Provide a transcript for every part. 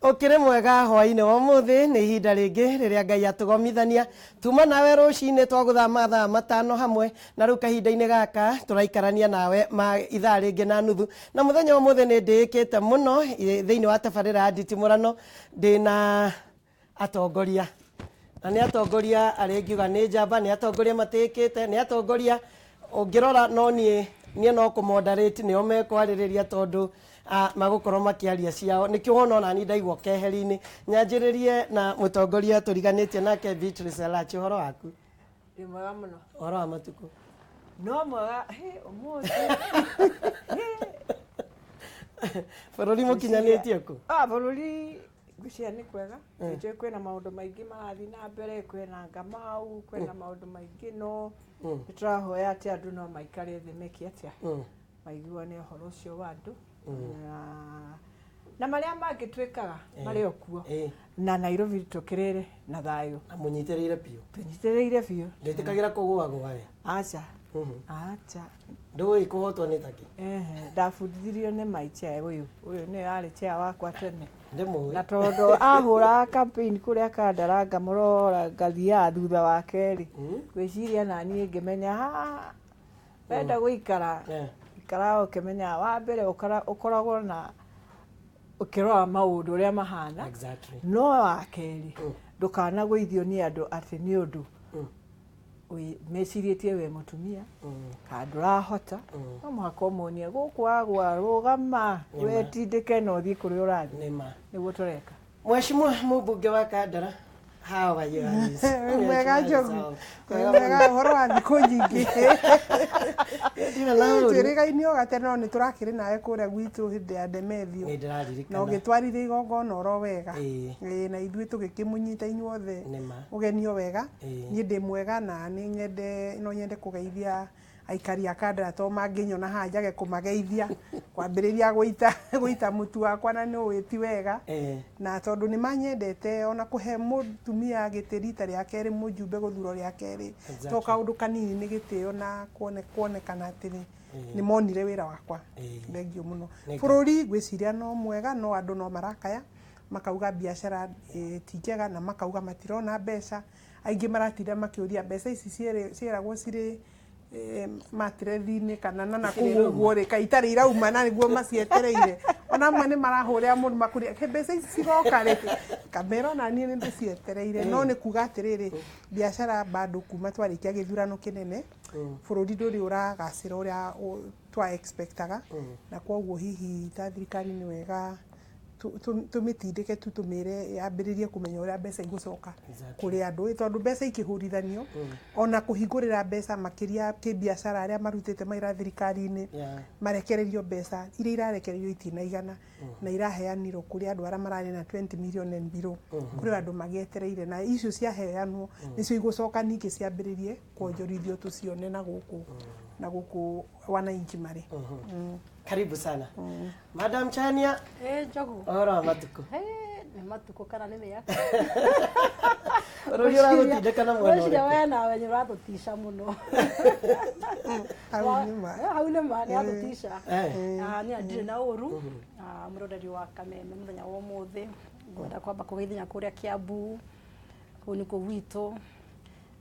Ũkĩrĩ mwega hwainĩ wa ũmũthĩ, nĩ ihinda rĩngĩ rĩrĩa Ngai atũgomithania tuma nawe rũcinĩ twagũthaa mathaa 5 hamwe, na rĩu kahinda-inĩ gaka tũraikarania nawe ma ithaa rĩngĩ na nuthu. Na mũthenya wa ũmũthĩ nĩ ndĩĩkĩte mũno thĩinĩ wa tabarĩra ya nditimũrano, ndĩna atongoria, na nĩ atongoria arĩa ingiuga nĩ njamba, nĩ atongoria matĩĩkĩte, nĩ atongoria ũngĩrora no niĩ no kũ moderate nĩo mekwarĩrĩria tondũ magũkorwo makĩaria ciao. Nĩkĩo wona ona niĩ ndaigua keheri-inĩ. Nyanjĩrĩrie na mũtongoria tũriganĩtie nake Beatrice Elachi, ũhoro waku? Ndĩ mwega mũno. Ũhoro wa matukũ? No mwega, he ũmũthĩ. Bũrũri mũkinyanĩtie kũ? Bũrũri ngwĩciria nĩ kwega. Nĩnjũĩ kwĩna maũndũ maingĩ marathiĩ na mbere, kwĩna ngamau, kwĩna maũndũ maingĩ, no nĩ tũrahoya atĩ andũ no maikare thĩ meke atĩa, maiguane ũhoro ũcio wa andũ na marĩa mangĩ twĩkaga marĩ o kuo. Na Nairobi tũkĩrĩre na thayũ. Na mũnyitĩrĩire biũ. Tũnyitĩrĩire biũ. Ndĩtĩkagĩra kũgũagũa we? Aca. Aca. Ndũĩ kũhotwo nĩ takĩ? Ndabundithirio nĩ my chair ũyũ. Ũyũ nĩwe arĩ chair wakwa tene. Ndĩmũĩ. Na tondũ ahũraga campaign kũrĩa Kandara ngamũrora ngathiaga thutha wake rĩ, ngwĩciria na niĩ ngĩmenya haha wenda gũikara, ikara ũkĩmenya wa mbere ũkoragwo na ũkĩrora maũndũ ũrĩa mahana. No wa kerĩ, ndũkanagũithio nĩ andũ atĩ nĩ ũndũ mecirĩtie we mũtumia kana ndũrahota, no mũhaka ũmonie gũkũ wagwa rũgama wetindĩke na ũthiĩ kũrĩa ũrathiĩ. Nĩguo tũreka. Mheshimiwa mũmbunge wa Kandara, how are you, Alice? Mwega Njogu. Mwega, ũhoro wa thikũ nyingĩ. Ndirĩ na ũru. Twĩrĩgaine o gatene no nĩ tũrakĩrĩ nawe kũrĩa gwitũ hĩndĩ ya Ndemethio. Nĩ ndĩraririkana. Na ũgĩtwarithia igongona oro wega. Na ithuĩ tũgĩkĩmũnyita inyuothe ũgeni o wega. Niĩ ndĩ mwega na nĩ nyende, no nyende kũgeithia aikari a Kandara to mangĩnyona haha njage kũmageithia, kwambĩrĩria gũita mũtu wakwa na nĩ ũĩ ti wega. Na tondũ nĩ manyendete ona kũhe mũtumia gĩtĩ rita rĩa kerĩ, mũjumbe gũthurwo rĩa kerĩ, to kaũndũ kanini nĩ gĩtĩo na kuonekana atĩ nĩ monire wĩra wakwa. Thengiũ mũno. Bũrũri ngwĩciria no mwega, no andũ no marakaya makauga biacara ti njega na makauga matirona mbeca. Aingĩ maratinda makĩũria mbeca ici ciĩragwo cirĩ matirethi-inĩ kana na nakũu ũguo rĩ, kaĩ itarĩ irauma na nĩguo macietereire. Ona amwe nĩ marahũrĩra mũndũ makũria, "He, mbeca ici cigoka rĩ?" Kamera ona niĩ nĩ ndĩcietereire. No nĩ kuga atĩrĩrĩ, biacara bado kuma twarĩkia gĩthurano kĩnene, bũrũri ndũrĩ ũragacĩra ũrĩa twa expectaga. Na koguo hihi ta thirikari nĩ wega tũmĩtindĩke tu tũmĩre yambĩrĩrie kũmenya ũrĩa mbeca igũcoka kũrĩ andũ, tondũ mbeca ikĩhũrithanio ona kũhingũrĩra mbeca makĩria kĩbiacara arĩa marutĩte mawĩra thirikari-inĩ, marekererio mbeca iria irarekererio itinaigana na iraheanirwo kũrĩ andũ arĩa mararĩ na 20 million and below. Kũrĩ andũ magĩetereire na icio ciaheanwo nĩcio igũcoka ningĩ ciambĩrĩrie kuonjorithio tũcione na gũkũ na gũkũ wananchi marĩ. Karibu sana. Madam Chania. Njogu. Ũhoro wa matukũ? Nĩ matukũ kana nĩ mĩaka? Bũrũri ũragũtindĩka na mwena Ngwĩciria ũrĩkũ? we nawe nĩ ũratũtica mũno. Hau nĩ ma. Hau nĩ ma, nĩ atũtica. Niĩ ndirĩ na ũru. Mũroreri wa Kameme mũthenya wa ũmũthĩ, ngwenda kwamba kũgeithania kũrĩa Kiambu, kũu nĩkuo gwitũ,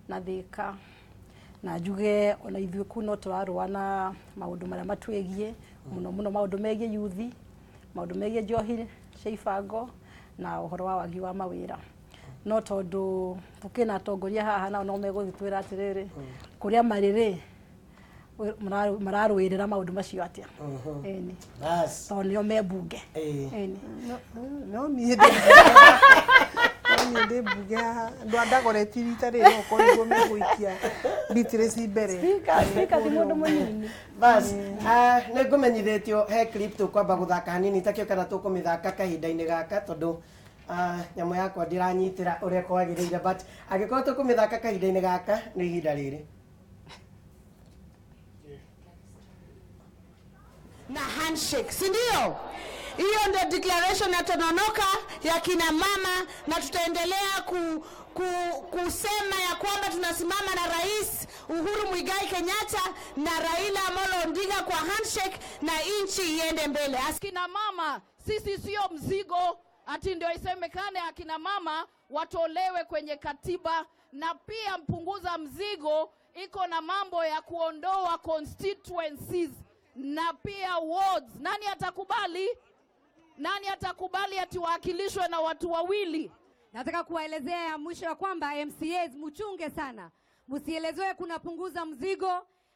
na Thika. Na njuge ona ithuĩ kũu no tũrarũa na maũndũ marĩa matwĩgiĩ, mũno mũno maũndũ megiĩ yuthi, maũndũ megiĩ njohi cia ibango, na ũhoro wa wagi wa mawĩra. No tondũ tũkĩna atongoria haha nao no megũgĩtwĩra atĩrĩrĩ, kũrĩa marĩ rĩ, mararũĩrĩra maũndũ macio atĩa? Ĩni. Bas. Tondũ nĩo me mbunge. Ĩni. No niĩ ndĩ no niĩ ndĩ mbunge haha. Andũ a Dagoretti rita rĩrĩ no ũkorwo nĩguo megũikia Beatrice mbere. Speaker, speaker ti mũndũ mũnini. Bas, nĩ ngũmenyithĩtio he clip tũkwamba gũthaka hanini takĩo kana tũkũmĩthaka kahinda-inĩ gaka tondũ nyamũ yakwa ndĩranyitĩra ũrĩa kwagĩrĩire, but angĩkorwo tũkũmĩthaka kahinda-inĩ gaka nĩ ihinda rĩrĩ. Na handshake, si ndio? Hiyo ndio declaration ya Tononoka ya kina mama, na tutaendelea kusema ya kwamba tunasimama na Rais Uhuru Muigai Kenyatta na Raila Amolo Odinga kwa handshake na nchi iende mbele. Kina mama, sisi sio mzigo. Ati ndio isemekane akina mama watolewe kwenye katiba, na pia mpunguza mzigo iko na mambo ya kuondoa constituencies na pia wards. Nani atakubali? Nani atakubali ati waakilishwe na watu wawili? Nataka kuwaelezea ya mwisho ya kwamba MCAs mchunge sana, msielezewe kuna punguza mzigo,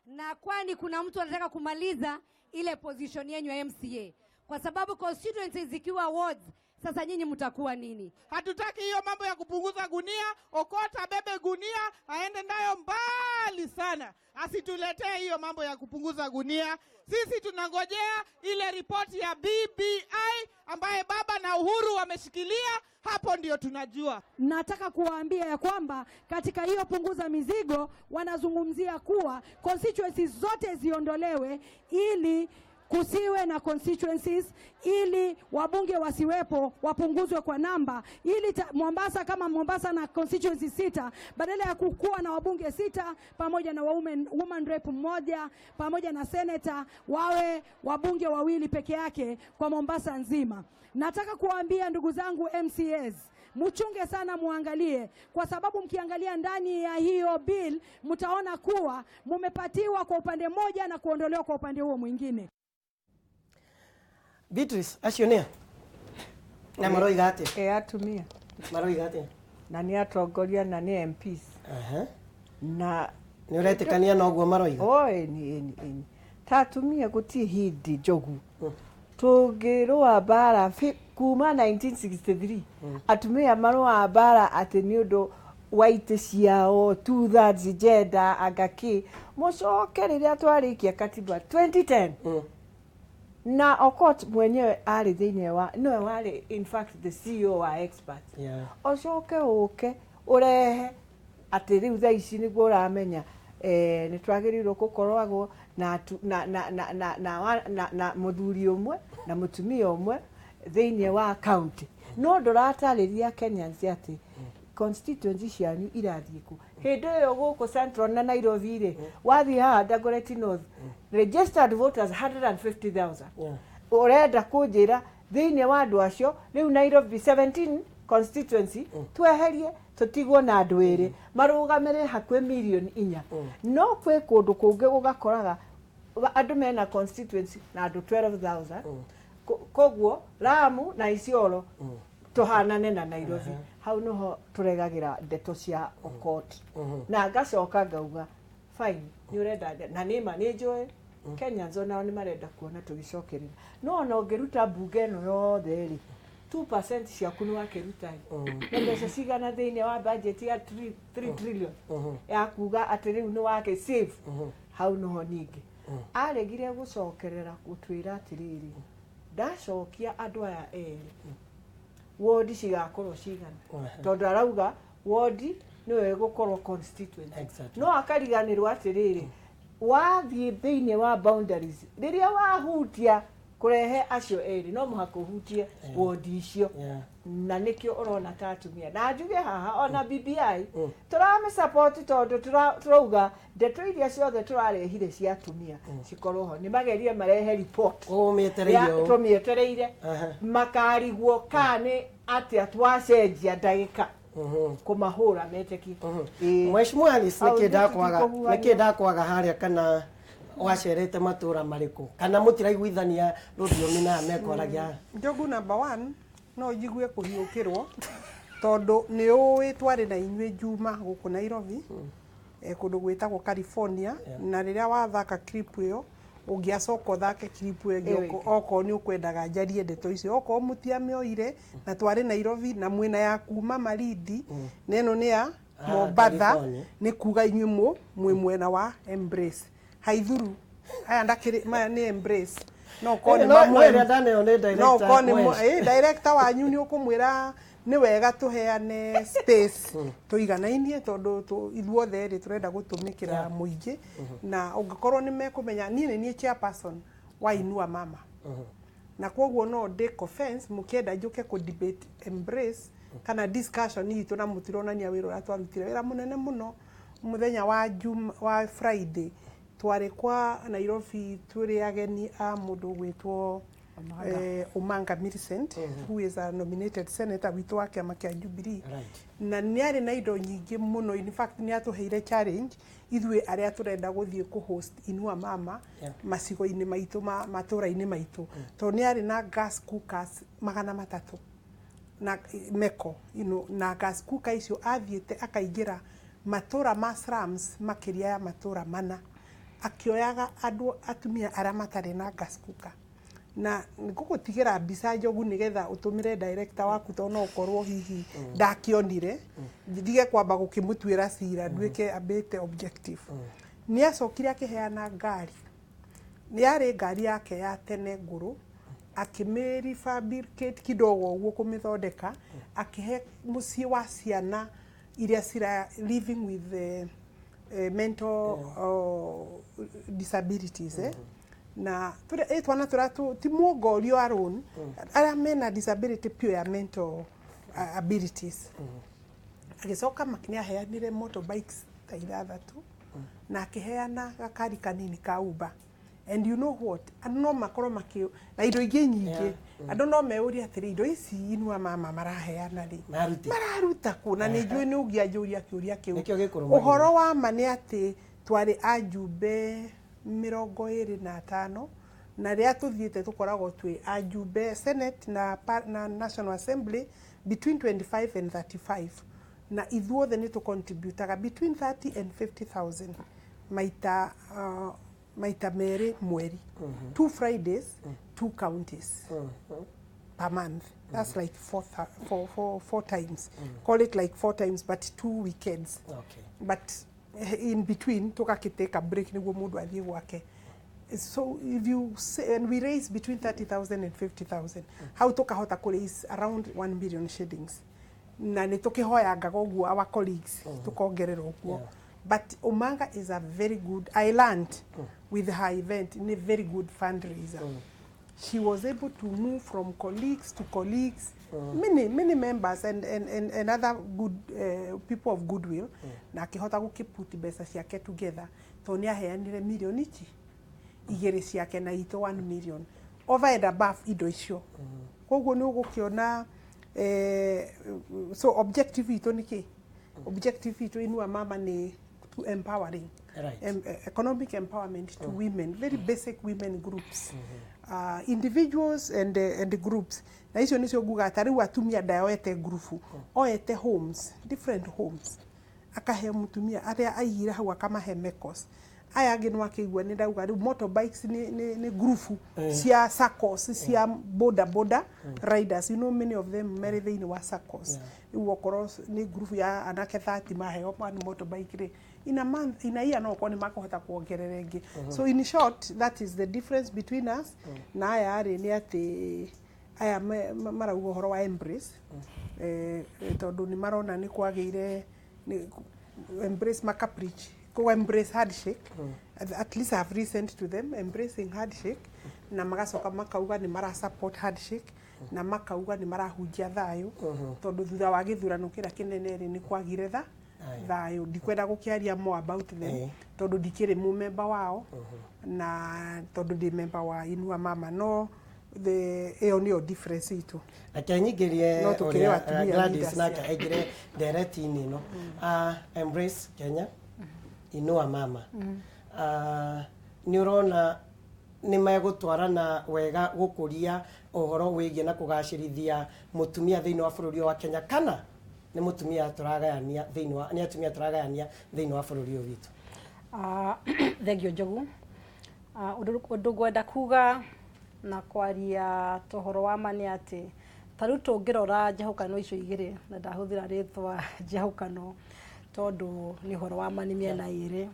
na kwani kuna mtu anataka kumaliza ile position yenu ya MCA, kwa sababu constituencies zikiwa wards, sasa nyinyi mtakuwa nini? Hatutaki hiyo mambo ya kupunguza gunia. Okota bebe gunia aende nayo mbali sana, asituletee hiyo mambo ya kupunguza gunia. Sisi tunangojea ile ripoti ya BBI ambaye baba na Uhuru wameshikilia, hapo ndio tunajua. Nataka kuwaambia ya kwamba katika hiyo punguza mizigo wanazungumzia kuwa constituencies zote ziondolewe ili kusiwe na constituencies, ili wabunge wasiwepo, wapunguzwe kwa namba, ili Mombasa kama Mombasa na constituency 6, badala ya kukua na wabunge 6 pamoja na woman rep 1 pamoja na senator, wawe wabunge 2 peke yake kwa Mombasa nzima. Nataka kuwaambia ndugu zangu MCAs, mchunge sana, muangalie, kwa sababu mkiangalia ndani ya hiyo bill mtaona kuwa mumepatiwa kwa upande mmoja na kuondolewa kwa upande huo mwingine. Beatrice, acio nĩa? Na maroiga atĩa? Atumia. Maroiga atĩa? Na nĩ atongoria na nĩ MPs. Na nĩ ũretĩkania na ũguo maroiga? Ĩni. Ta atumia gũtirĩ hĩndĩ njogu. Tũngĩrũa mbara kuma 1963. Atumia marũa mbara atĩ nĩ ũndũ wa itĩ ciao, 2/3 gender anga kĩ. Mũcoke rĩrĩa twarĩkia katiba 2010. Na Okot mwenyewe arĩ thĩinĩ wa, nowe warĩ in fact the CEO wa expert. Ũcoke ũke ũrehe atĩ rĩu thaa ici nĩguo ũramenya nĩ twagĩrĩirwo gũkoragwo na na mũthuri ũmwe na mũtumia ũmwe thĩinĩ wa county. No ndũratarĩria Kenyans atĩ constituency cianyu irathiĩ kũ. Hĩndĩ ĩyo gũkũ Central na Nairobi rĩ, wathiĩ haha Dagoretti North, registered voters 150,000. Ũrenda kũnjĩra thĩinĩ wa andũ acio rĩu Nairobi 17 constituency tweherie tũtigwo na andũ erĩ marũgamĩrĩre hakuhĩ mirioni 4. No kwĩ kũndũ kũngĩ gũgakoraga andũ mena constituency na andũ 12,000. Koguo Lamu na Isiolo tũhanane na Nairobi. Hau noho tũregagĩra ndeto cia Okot. Na ngacoka ngauga fine, nĩ ũrenda na nĩma nĩ njũĩ Kenyans onao nĩ marenda kuona tũgĩcokerera. No ona ũngĩruta mbunge ĩno yothe rĩ, 2% ciaku nĩ wakĩruta ĩ. Na mbeca cigana thĩinĩ wa budget ya 3 trillion ya kuga atĩ rĩu nĩ wake save. Hau noho ningĩ aregire gũcokerera gũtwĩra atĩrĩrĩ, ndacokia andũ aya erĩ wodi cigakorwo cigana, tondũ arauga wodi nĩyo ĩgũkorwo constituency. No akariganĩrwo atĩrĩrĩ, wathiĩ thĩinĩ wa boundaries rĩrĩa wahutia kũrehe acio erĩ no mũhaka ũhutie wodi icio. Na nĩkĩo ũrona ta atumia na njuge haha ona BBI tũramĩ tondũ tũrauga ndeto iria ciothe tũrarehire cia atumia cikorwo ho. Nĩ magerie marehe report tũmĩetereire, makarigwo ka nĩ atĩa twacenjia ndagĩka kũmahũra metĩkie. Mheshimiwa Alice, nĩkĩ ndakwaga harĩa kana wacerete matũra marĩkũ kana mũtiraiguithania rũthiomi na mekwaragia? Njogu number 1 no njigue kũhiũkĩrwo tondũ nĩ ũĩ twarĩ na inyuĩ Juma gũkũ Nairobi, kũndũ gwĩtagwo California, na rĩrĩa wathaka clip ĩyo ũngĩacoka ũthake clip ĩyo ĩngĩ okorwo nĩ ũkwendaga njarie ndeto icio, okorwo mũtiamĩoire na twarĩ Nairobi na mwĩna ya kuma Malindi na ĩno nĩ ya Mombatha, nĩ kuga inyuĩ mwĩ mwena wa Embrace. Haithuru aya ndakĩrĩ maya nĩ Embrace. No korwo nĩ director wanyu nĩ ũkũmwĩra nĩ wega tũheane space tũiganainie tondũ ithuothe rĩ tũrenda gũtũmĩkĩra mũingĩ, na ũngĩkorwo nĩ mekũmenya niĩ nĩ niĩ chairperson wa Inua Mama, na koguo no ndĩ offense mũkĩenda njũke kũ debate Embrace kana discussion itũ na mũtironania wĩra ũrĩa twarutire, wĩra mũnene mũno. Mũthenya wa Juma wa Friday twarĩ kwa Nairobi tũrĩ ageni a mũndũ gwĩtwo Omanga Millicent, who is a nominated senator witũ wa kĩama kĩa Jubilee. Right. Na nĩ arĩ na indo nyingĩ mũno. In fact, nĩ atũheire challenge ithuĩ arĩa tũrenda gũthiĩ kũ-host Inua Mama macigo-inĩ maitũ, matũũra-inĩ maitũ, tondũ nĩ arĩ na gas cookers 300 na meko na gas cooker icio athiĩte akaingĩra matũra ma slums makĩria ya matũra 4, akĩoyaga andũ, atumia arĩa matarĩ na gas cooker. Na ngũgũtigĩra mbica, Njogu, nĩgetha ũtũmĩre director waku, tondũ no ũkorwo hihi ndakĩonire, ndige kwamba gũkĩmũtuĩra cira, nduĩke ambĩte objective. Nĩ acokire akĩheana ngari, nĩ yarĩ ngari yake ya tene ngũrũ, akĩmĩ refabricate kidogo ũguo, kũmĩthondeka, akĩhe mũciĩ wa ciana iria cira living with mental disabilities, eh? Na twana tũrĩa ti muongorio alone, arĩa mena disability pure ya mental abilities. Agĩcoka nĩ aheanire motorbikes ta 6 na akĩheana gakari kanini ka Uber. And you know what, andũ no makorwo makĩ na indo ingĩ nyingĩ. Andũ no meurie atĩrĩ, indo ici Inua Mama maraheana rĩ, Marute. mararuta kũ? Na nĩ njũĩ nĩ ũngĩanjũria kĩũria kĩu. Nĩkĩo gĩkũrũmagĩrĩra. Ũhoro wa ma nĩ atĩ twarĩ ajumbe 25, na rĩrĩa tũthiĩte tũkoragwo twĩ ajumbe Senate na National Assembly between 25 and 35, na ithuothe nĩ tũcontributaga between 30 and 50,000 maita merĩ mweri, two Fridays, two counties per month. That's like four times, call it like four times, but two weekends. But in between tũgakĩtake a break nĩguo mũndũ athiĩ gwake. So if you say, and we raise between 30,000 and 50,000, hau tũkahota kũ raise around 1 million shillings, na nĩ tũkĩhoyangaga ũguo our colleagues tũkongerera ũguo. But Omanga is a very good, I learned with her event, nĩ very good fundraiser. She was able to move from colleagues to colleagues, many many members and other good people of goodwill, na akĩhota gũkĩput mbeca ciake together, tondũ nĩ aheanire mirioni ici 2 ciake na itũ 1 million over and above indo icio. Koguo nĩ ũgũkĩona, so objective itũ nĩ kĩ? Objective itũ Inua Mama nĩ to empowering economic empowerment to women, very basic women groups, individuals and groups. Na icio nicio nguga ta rĩu atumia ndayoete ngurubu, oete homes, different homes, akahe mutumia arĩa aigire hau, akamahe mekos. Aya angĩ nĩ wakĩigua nĩ ndauga rĩu motorbikes nĩ ngurubu cia SACCOs, cia boda boda riders. You know many of them marĩ thĩinĩ wa SACCOs. Rĩu okorwo nĩ ngurubu ya anake 30 maheo one motorbike rĩ, in a month, in a year, no okorwo nĩ makũhota kuongerera ĩngĩ. So in short, that is the difference between us na aya rĩ, nĩ atĩ aya marauga ũhoro wa embrace, tondũ nĩ marona nĩ kwagĩire nĩ embrace, maka preach ko embrace handshake. At least I have listened to them embracing handshake, na magacoka makauga nĩ mara support handshake, na makauga nĩ marahunjia thayũ, tondũ thutha wa gĩthurano kĩrĩa kĩnene rĩ, nĩ kwagire thayũ. Ndikwenda gũkĩaria more about them, tondũ ndikĩrĩ mũmemba wao na tondũ ndĩ memba wa Inua Mama, no the ĩyo nĩyo difference itũ. Reke nyingĩrie No tũkĩrĩ ũrĩa, atumia Gladys leaders, nake yeah. aingĩre ndereti-inĩ ĩno. Embrace Kenya, Inua Mama, nĩ ũrona nĩ megũtwarana wega gũkũria ũhoro wĩgiĩ na kũgacĩrithia mũtumia thĩinĩ wa bũrũri ũyũ wa Kenya, kana nĩ mũtumia tũragayania thĩinĩ wa, nĩ atumia tũragayania thĩinĩ wa bũrũri ũyũ witũ? Thengio, Njogu. Ũndũ ngwenda kuga na kwaria tohoro wa ma nĩ atĩ ta rĩu tũngĩrora njahũkano icio igĩrĩ, na ndahũthĩra rĩtwa njahũkano tondũ nĩ ũhoro wa ma, nĩ mĩena ĩrĩ.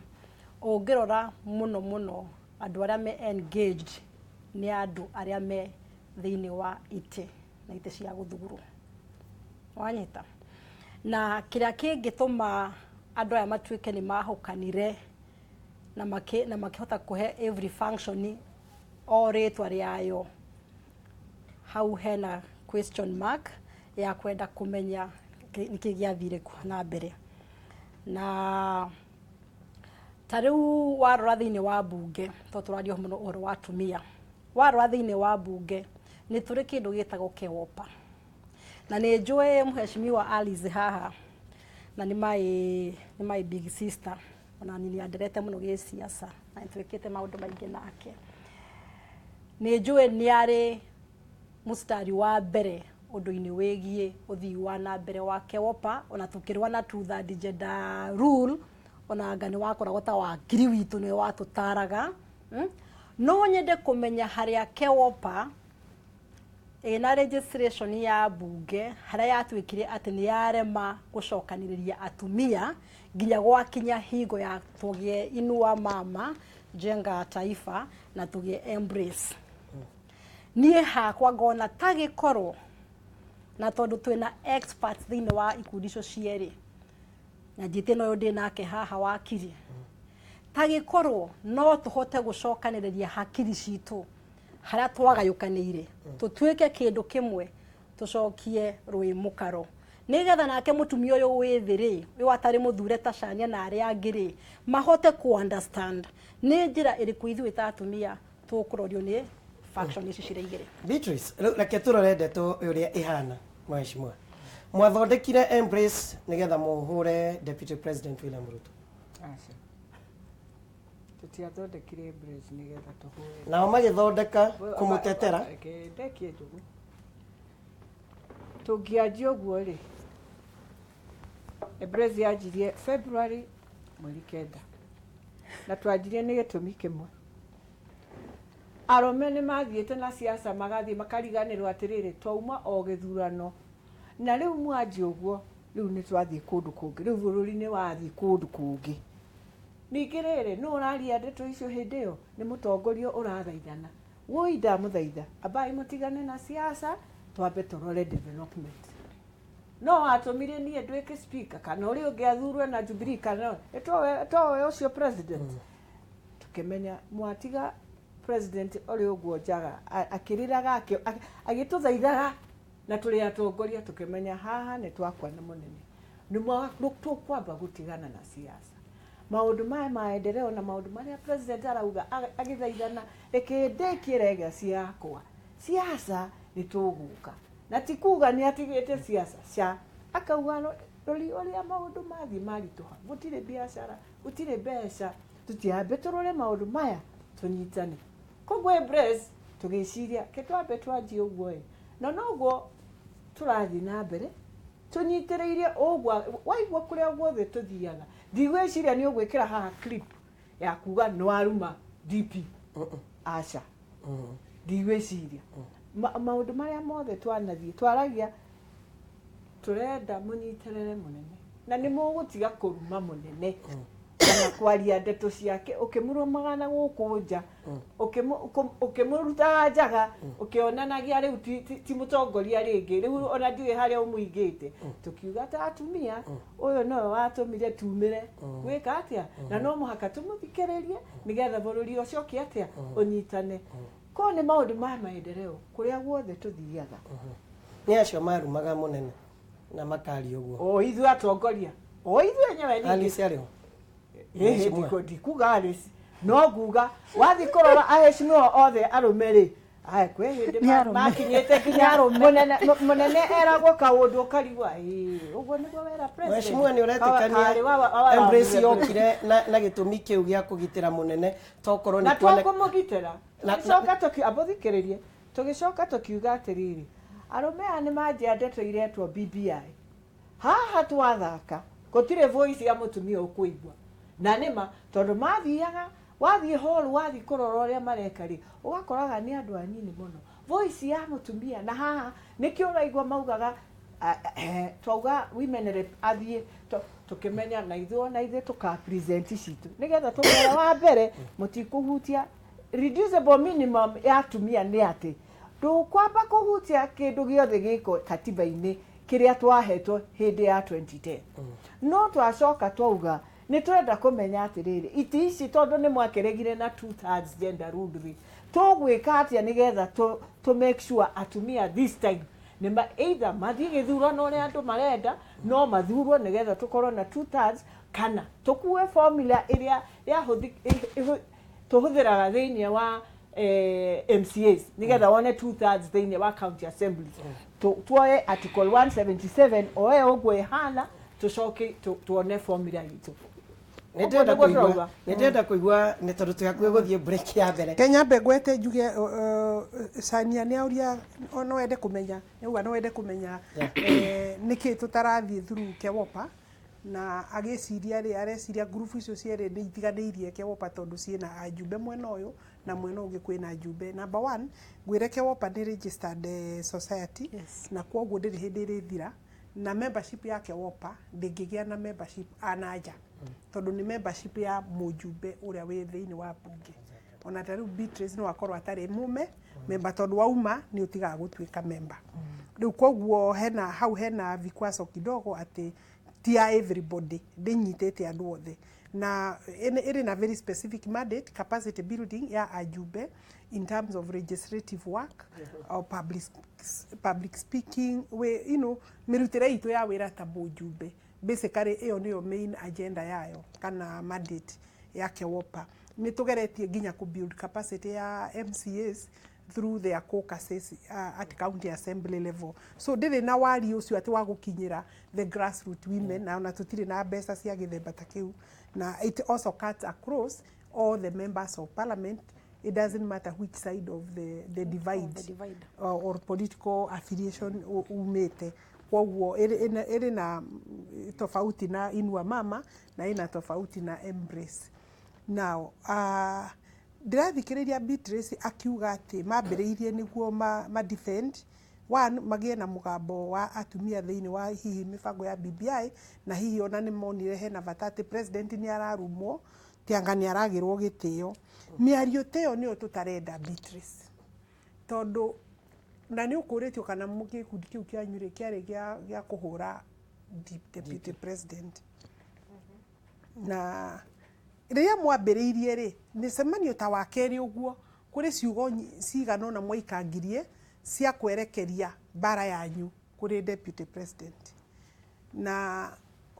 Ũngĩrora mũno mũno, andũ arĩa me engaged nĩ andũ arĩa me thĩinĩ wa itĩ na itĩ cia gũthurwo, wanyita? Na kĩrĩa kĩngĩtũma andũ aya matuĩke nĩ mahũkanire na makĩhota kũhe every function o rĩtwa rĩayo, hau hena question mark ya kwenda kũmenya nĩkĩ gĩathire na mbere. Na ta rĩu warora thĩinĩ wa mbunge, tondũ tũraria mũno ũhoro wa atumia. Warora thĩinĩ wa mbunge nĩ tũrĩ kĩndũ gĩtagwo KEWOPA, na nĩ njũĩ mheshimiwa Alice haha, na nĩ my big sister, ona nĩ anderete mũno gĩciaca na nĩ twĩkĩte maũndũ maingĩ nake. Nĩ njũĩ nĩ arĩ mũstari wa mbere ũndũ-inĩ wĩgiĩ ũthii wa na mbere wa KEWOPA, ona tũkĩrũa na two-third gender rule, ona anga nĩ wakoragwo ta wakiri witũ, nĩwe watũtaraga. No nyende kũmenya harĩa KEWOPA ĩna registration ya bunge, harĩa yatuĩkire atĩ nĩ yarema gũcokanĩrĩria atumia nginya gwakinya hingo ya tũgĩe Inua Mama Jenga Taifa na tũgĩe Embrace. Niĩ hakwa ngona ta gĩkorwo na tondũ twĩna experts thĩinĩ wa ikundi icio cierĩ, na njĩtie na ũyũ ndĩ nake haha wakiri, ta gĩkorwo no tũhote gũcokanĩrĩria hakiri citũ harĩa twagayũkanĩire, tũtuĩke kĩndũ kĩmwe, tũcokie rũĩ mũkaro, nĩgetha nake mũtumia ũyũ wĩ thĩ rĩ, ũyũ atarĩ mũthure ta Shania na arĩa angĩ rĩ, mahote ku understand nĩ njĩra ĩrĩkũ ithuĩ ta atumia tũkũrorio nĩ faction ici cirĩ igĩrĩ. Beatrice, rĩu reke tũrore ndeto ũrĩa ĩhana. Mheshimiwa, mwathondekire Embrace nĩgetha mũhũre Deputy President William Ruto. Aca, tũtiathondekire Embrace nĩgetha tũhũre. Nao magĩthondeka kũmũtetera. Reke ndekie njugu. Tũngĩanjia ũguo rĩ, Embrace yanjirie February 9, na twanjirie nĩ gĩtũmi kĩmwe. Arũme nĩ mathiĩte na siasa, magathiĩ makariganĩrwo atĩrĩrĩ, twauma o gĩthurano na rĩu mwanjia ũguo, rĩu nĩ twathiĩ kũndũ kũngĩ, rĩu bũrũri nĩ wathiĩ kũndũ kũngĩ. Ningĩ rĩrĩ, nũ ũraria ndeto icio hĩndĩ ĩyo? Nĩ mũtongoria ũrathaithana, woi ndamũthaitha, ambai mũtigane na siasa, twambe tũrore development. No watũmire niĩ nduĩke speaker kana ũrĩa ũngĩ athurwe na Jubilee kana towe ũcio president. Tũkĩmenya mwatiga president ũrĩ ũguo njaga akĩrĩraga, agĩtũthaithaga na tũrĩ atongoria, tũkĩmenya haha nĩ twakwa nĩ mũnene, nĩ tũkwamba gũtigana na siasa. Maũndũ maya maendeleo na maũndũ marĩa president arauga agĩthaithana, reke ndĩkie legacy yakwa, siasa nĩ tũgũka. Na ti kuga nĩ atigĩte siasa ca, akauga rori ũrĩa maũndũ mathiĩ maritũha, gũtirĩ biacara, gũtirĩ mbeca, tũtiambe tũrore maũndũ maya tũnyitane. Koguo Embrace tũgĩciria ke twambe twanjie ũguo ĩ, na noguo tũrathiĩ na mbere tũnyitĩrĩirie ũguo. Waigua kũrĩa guothe tũthiaga, ndigwĩciria nĩ ũgwĩkĩra haha clip ya kuga nĩ waruma DP, aca, ndigwĩciria. Maũndũ marĩa mothe twanathiĩ twaragia, tũrenda mũnyitĩrĩre mũnene, na nĩ mũgũtiga kũruma mũnene kana kwaria ndeto ciake ũkĩmũrũmaga na gũkũ nja, ũkĩmũrutaga njaga, ũkĩonanagia rĩu ti mũtongoria rĩngĩ, rĩu ona ndiũĩ harĩa ũmũigĩte. Tũkiuga ta atumia, ũyũ nowe watũmire tumĩre gwĩka atĩa, na no mũhaka tũmũthikĩrĩrie nĩgetha bũrũri ũcoke atĩa ũnyitane. Ko nĩ maũndũ ma maendeleo kũrĩa guothe tũthiaga. Nĩ acio marumaga mũnene na makaria ũguo. O ithuĩ atongoria, o ithuĩ enyewe ningĩ. Alice arĩ ho? Ndikuga Alice, no nguga wathiĩ kũrora aheshimiwa othe arũme rĩ, aya kwĩ hĩndĩ makinyĩte nginya mũnene eragwo kaũndũ ũkarigwa, ũguo nĩguo wera president. Mheshimiwa, nĩ ũretĩkania Embrace yokire na gĩtũmi kĩu gĩa kũgitĩra mũnene, tokorwo nĩ na twakũmũgitĩra. Tũgĩcoka amũthikĩrĩrie, tũgĩcoka tũkiuga atĩrĩrĩ, arũme aya nĩ manjia ndeto iretwo BBI, haha twathaka gũtirĩ voice ya mũtumia ũkũigua. Na nĩma tondũ mathiaga, wathiĩ hall, wathiĩ kũrora ũrĩa mareka rĩ, ũgakoraga nĩ andũ anini mũno voice ya mũtumia. Na haha nĩkĩo ũraigua maugaga twauga women rep athiĩ, tũkĩmenya na ithuĩ ona ithuĩ tũka present citũ nĩgetha tũmere wa mbere mũtikũhutia reducible minimum ya atumia. Nĩ atĩ ndũkwamba kũhutia kĩndũ gĩothe gĩko katiba-inĩ kĩrĩa twahetwo hĩndĩ ya 2010. No twacoka twauga nĩ twenda kũmenya atĩrĩrĩ, iti ici tondũ nĩ mwakĩregire na 2/3 gender rule rĩ, tũgwĩka atĩa nĩgetha to make sure atumia this time nĩ either mathiĩ gĩthurano ũrĩa andũ marenda, no mathurwo nĩgetha tũkorwo na 2/3, kana tũkue formula ĩrĩa tũhũthĩraga thĩinĩ wa MCAs nigetha wone 2/3 thĩinĩ wa county assemblies. Tuoe article 177 oe ũguo ĩhana, tũcoke tuone formula itũ. Nĩndĩrenda kũigua nĩ tondũ twĩ hakuhĩ gũthiĩ break ya mbere. Kenya ngwete njuge Sania nĩ auria no ende kũmenya, nĩauga no ende kũmenya nĩkĩ tũtarathiĩ through KEWOPA, na agĩciria rĩ, areciria ngurubu icio cierĩ nĩ itiganĩirie KEWOPA tondũ ciĩna ajumbe mwena ũyũ na mwena ũngĩ kwĩna ajumbe. Number one, ngwĩre KEWOPA nĩ registered society, na kwoguo ndĩrĩ hĩndĩ ĩrĩthira, na membership ya KEWOPA ndĩngĩgĩa na membership ananja, tondũ nĩ membership ya mũjumbe ũrĩa wĩ thĩinĩ wa bunge. Ona ta rĩu Beatrice no akorwo atarĩ mume member, tondũ wauma nĩ ũtigaga gũtuĩka member. Rĩu koguo hena hau hena vikwazo kidogo atĩ ti ya everybody, ndĩnyitĩte andũ othe, na ĩrĩ na very specific mandate, capacity building ya ajumbe in terms of legislative work or public speaking, we, you know, mĩrutĩre itũ ya wĩra ta mũjumbe. Basically ĩyo nĩyo main agenda yayo kana mandate ya KEWOPA. Nĩ tũgeretie nginya ku build capacity ya MCAs through their caucuses at county assembly level. So ndĩrĩ na wari ũcio atĩ wa gũkinyĩra the grassroots women, na ona tũtirĩ na mbeca cia gĩthemba ta kĩu. Na it also cuts across all the members of parliament. It doesn't matter which side of the divide, or political affiliation umĩte. Koguo ĩrĩ na tofauti na Inua Mama na ĩna tofauti na Embrace. Now, ndĩrathikĩrĩria Beatrice akiuga atĩ mambĩrĩirie nĩguo ma defend one, magĩe na mũgambo wa atumia thĩinĩ wa hihi mĩbango ya BBI, na hihi ona nĩ monire hena bata atĩ president nĩ ararumwo tianga nĩ aragĩrwo gĩtĩo. Mĩario ta ĩyo nĩyo tũtarenda Beatrice, tondũ na nĩ ũkũrĩtio kana gĩkundi kĩu kĩanyu rĩ kĩarĩ gĩa kũhũra deputy president. Na rĩrĩa mwambĩrĩirie rĩ, mĩcemanio ta wa kerĩ ũguo, kũrĩ ciugo cigana ũna mwaikangirie cia kwerekeria mbara yanyu kũrĩ deputy president, na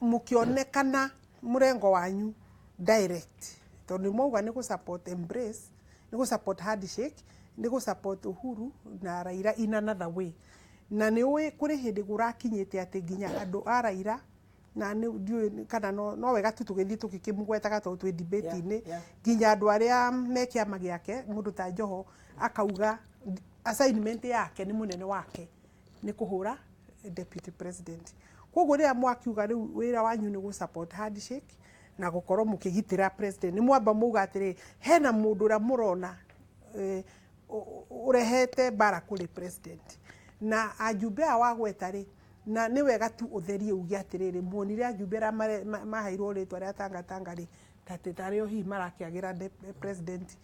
mũkĩonekana mũrengo wanyu direct, tondũ mwauga nĩ gũ support Embrace, nĩ gũ support handshake, nĩ gũ support Uhuru na Raila in another way. Na nĩ ũĩ kũrĩ hĩndĩ kũrakinyĩte atĩ nginya andũ a Raila, na ndiũĩ kana no wega tu tũgĩthiĩ tũgĩkĩmũgwetaga tondũ twĩ debate-inĩ, nginya andũ arĩa me kĩama gĩake, mũndũ ta Joho akauga assignment yake nĩ mũnene wake nĩ kũhũra deputy president. Koguo rĩrĩa mwakiuga rĩu wĩra wanyu nĩ gũ support handshake na gũkorwo mũkĩgitĩra president, nĩ mwamba mauga atĩrĩ hena mũndũ ũrĩa mũrona ũrehete mbara kũrĩ president. Na ajumbe aya wagweta rĩ, na nĩ wega tu ũtherie uge atĩrĩrĩ, muonire ajumbe arĩa maheirwo rĩtwa rĩa Tangatanga rĩ, tatĩ tarĩo hihi marakĩagĩra president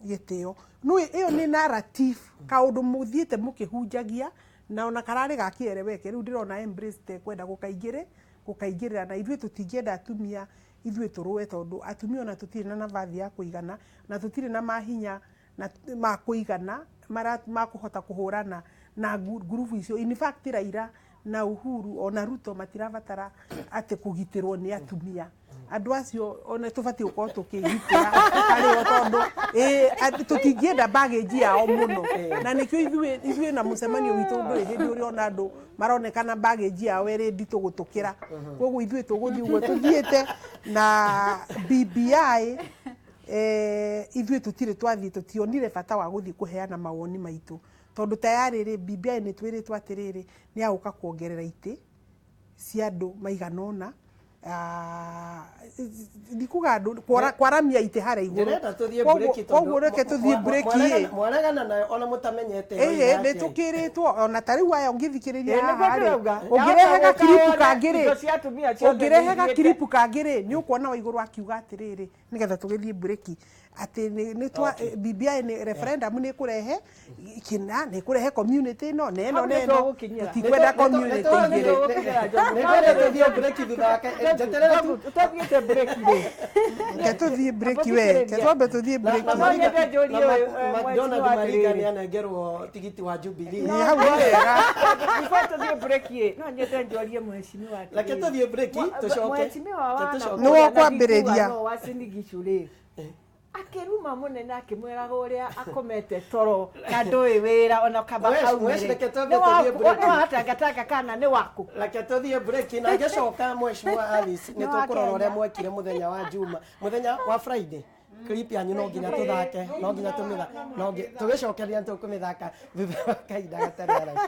gĩtĩo. No ĩyo nĩ narrative, kaũndũ mũthiĩte mũkĩhunjagia na ona kararĩ ga kĩereweke. Rĩu ndĩrona Embrace tekwenda gũkaingĩrĩra, na ithuĩ tũtingĩenda atumia ithuĩ tũrũe, tondũ atumia ona tũtirĩ na navathi ya kũigana, na tũtirĩ na mahinya na ma kũigana ma kũhota kũhũrana na ngurubu icio. In fact Raila na Uhuru ona Ruto matirabatara atĩ kũgitĩrwo nĩ atumia. Andũ acio ona tũbatiĩ gũkorwo tũkĩgitĩra harĩo, tondũ tũtingĩenda baggage yao mũno. Na nĩkĩo ithuĩ na mũcemanio witũ ndũrĩ hĩndĩ ũrĩona andũ maronekana baggage yao ĩrĩ nditũ gũtũkĩra. Koguo ithuĩ tũgũthiĩ ũguo tũthiĩte na BBI. Ithuĩ tũtirĩ twathiĩ, tũtionire bata wa gũthiĩ kũheana mawoni maitũ, tondũ tayarĩ rĩ BBI nĩ twĩrĩtwo atĩrĩrĩ nĩ agũka kuongerera itĩ cia andũ maigana ũna, ndikuga andũ kwaramia itĩ harĩa igũrũ. Koguo reke tũthiĩ break ĩ, mwaregana nayo ona mũtamenyete. Ĩhĩ, nĩ tũkĩrĩtwo ona ta rĩu aya ũngĩthikĩrĩria haha rĩ, ũngĩrehe gakiripu kangĩ rĩ, ũngĩrehe gakiripu kangĩ rĩ, nĩ ũkuona wa igũrũ akiuga atĩrĩrĩ, nĩgetha tũgĩthiĩ break, atĩ nĩ twa BBI nĩ referendum nĩ kũrehe kina, nĩ kũrehe community ĩno na ĩno na ĩno, tũtikwenda community igĩrĩ. Nĩngwenda tũthiĩ break thutha wake. Njeterera tu tũthiĩte break rĩ. Ke tũthiĩ break we, ke twambe tũthiĩ break. No nyende njũrie McDonald Mariga nĩ anengerwo tigiti wa Jubilee. Nĩ hau nĩ wega. Before tũthiĩ break ĩ, no nyende njũrie mheshimiwa atĩrĩrĩ. Reke tũthiĩ break tũcoke. Mheshimiwa wa Nĩ wokwambĩrĩria. Wa Uasin Gishu rĩ, Akĩruma mũnene akĩmwĩraga ũrĩa akomete toro na ndũĩ wĩra ona kaba Mwesh, reke twambe tũthiĩ break. Nĩwatangatanga kana nĩ waku. Reke tũthiĩ break na ngĩcoka Mheshimiwa Alice nĩ Nĩ wa tũkũrora ũrĩa Kenya. mwekire mũthenya wa Juma, mũthenya wa Friday. Clip yanyu no nginya tũthake, no nginya tũmĩtha, no tũgĩcokeria nĩ tũkũmĩthaka thutha wa kahinda gatarĩ haraihu.